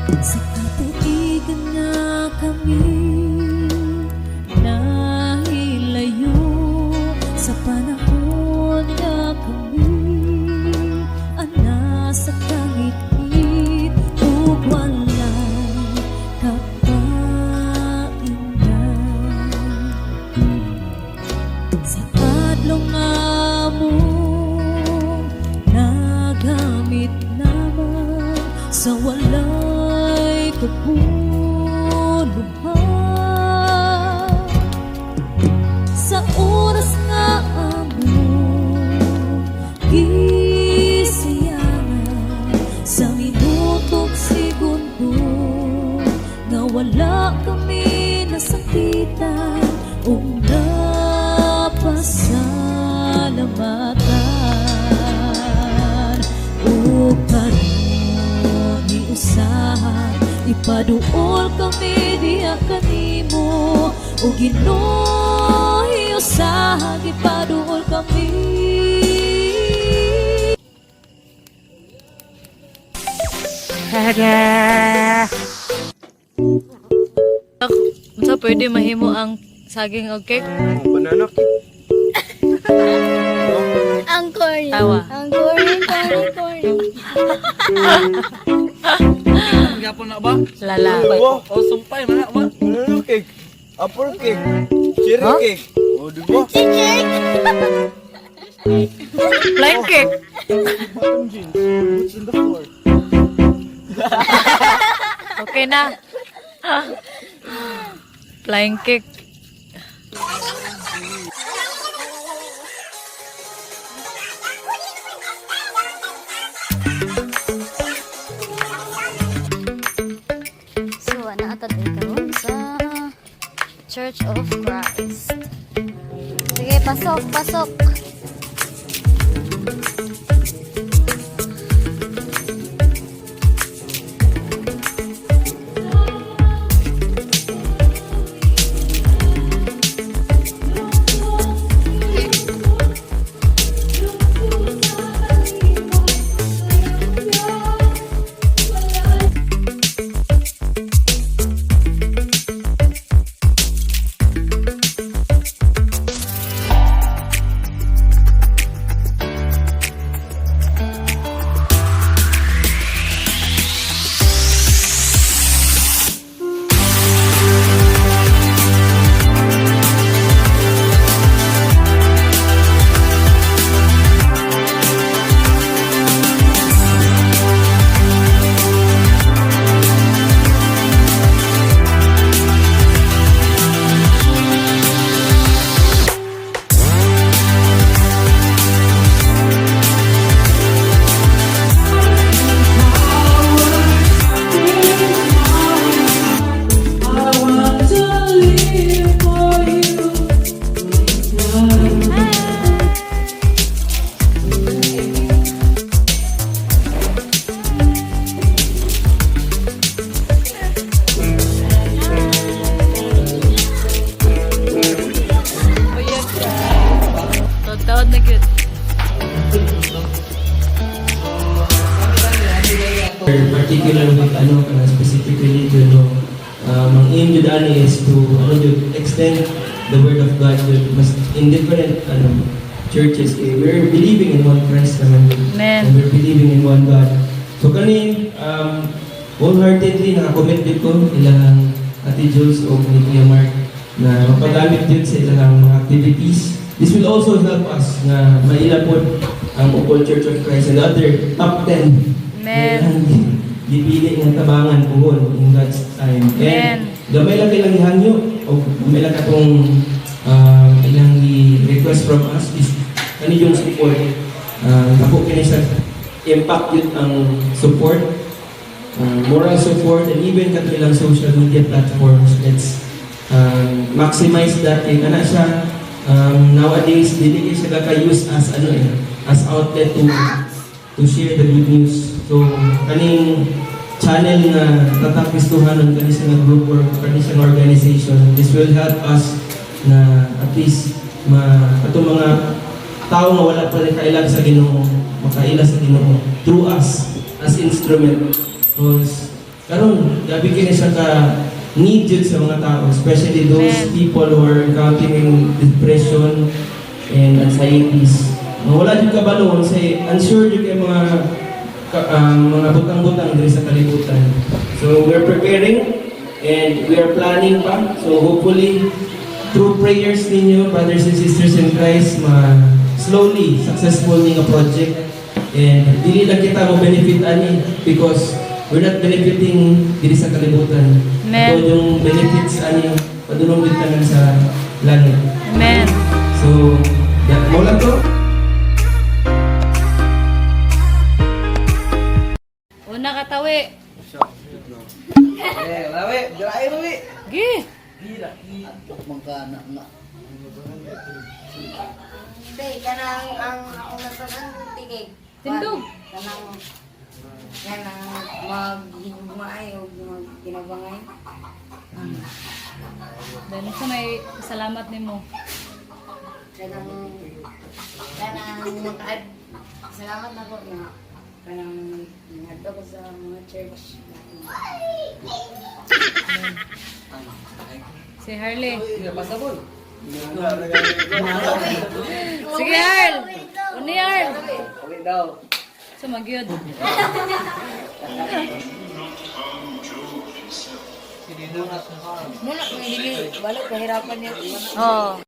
Sa katuigan nga kami nahilayo, sa panahon nga kami ana sa kangitngit ug walay kapainan, sa adlaw nga among nagamit naman sa walay kapuluhan, sa oras nga among gisayangan, sa minutog segundo nga wala kami nasakitan ug napasalamatan. Ug karon giusaha ipaduol kami diha kanimo, o Ginoo, usaha ipaduol kami. Unsa pwede mahimo ang saging og cake? Banana cake. Ang corny. Tawa. Ang corny, corny, corny. Gapon na ba? Lala. Wow. O sumpay man na ba? Banana cake. Apple cake. Cherry cake. Oh, di ba? Flying cake. Bottom jeans. Boots on the floor. Okay na. Flying cake. So, ana atad ay karon sa Church of Christ. Sige, pasok, pasok. Taod na gyud. Or particular with ano kana specific religion, no, ang aim jud ani is to ano jud, extend the word of God jud mas in different ano churches kay we're believing in one Christ naman jud. Amen. And we're believing in one God. So kani wholeheartedly nakakommit jud ko ilang Ate Jules o ni Kuya Mark na mapagamit jud sa ilang mga activities. This will also help us na maila pod ang Opol Church of Christ and other top 10 Amen. gipili nga tabangan puhon in God's time. Amen. And gamay lang ilang gihangyo o gamay lang katong ilang request from us is kani yung support. Dako kini sa impact yun ang support, moral support, and even kato ilang social media platforms. Let's maximize that kay kana siya nowadays dili kay siya kaka-use as ano eh, as outlet to share the good news. So, kaning channel nga Tatak Kristohanon, kani siya nga group or kani siya nga organization, this will help us na at least ma atong mga tao nga wala pa rin kaila sa Ginoo, makaila sa Ginoo through us as instrument. Because Karon, grabe kini siya ka need jud sa mga tao, especially those Amen. people who are encountering depression and anxieties. Nga wala jud kabalo sa unsure jud kay mga butang-butang diri sa kalibutan. So we're preparing and we are planning pa. So hopefully through prayers ninyo, brothers and sisters in Christ, ma slowly successful ni nga project. And dili lang kita mo benefit ani because we're not benefiting diri sa kalibutan. Amen. Ato yung benefits ani padulong gid tanan sa langit. Amen. So, that mo lang to. Una katawi. Eh, lawi, diray lawi. Gi. Mangka na na. Day, kanang ang akong nagsasan tinig. Tindog. Kanang maghigugmaay o magkinabangay. Dahil sa may salamat nimo. Kanang makaad salamat na ko na kanang ngadto ko sa mga church. Si Harley. Pasabol. Sige, Harl. Uni, Harl. Okay daw. So, magyod. Muna, may dili balik kahirapan niya. Oh.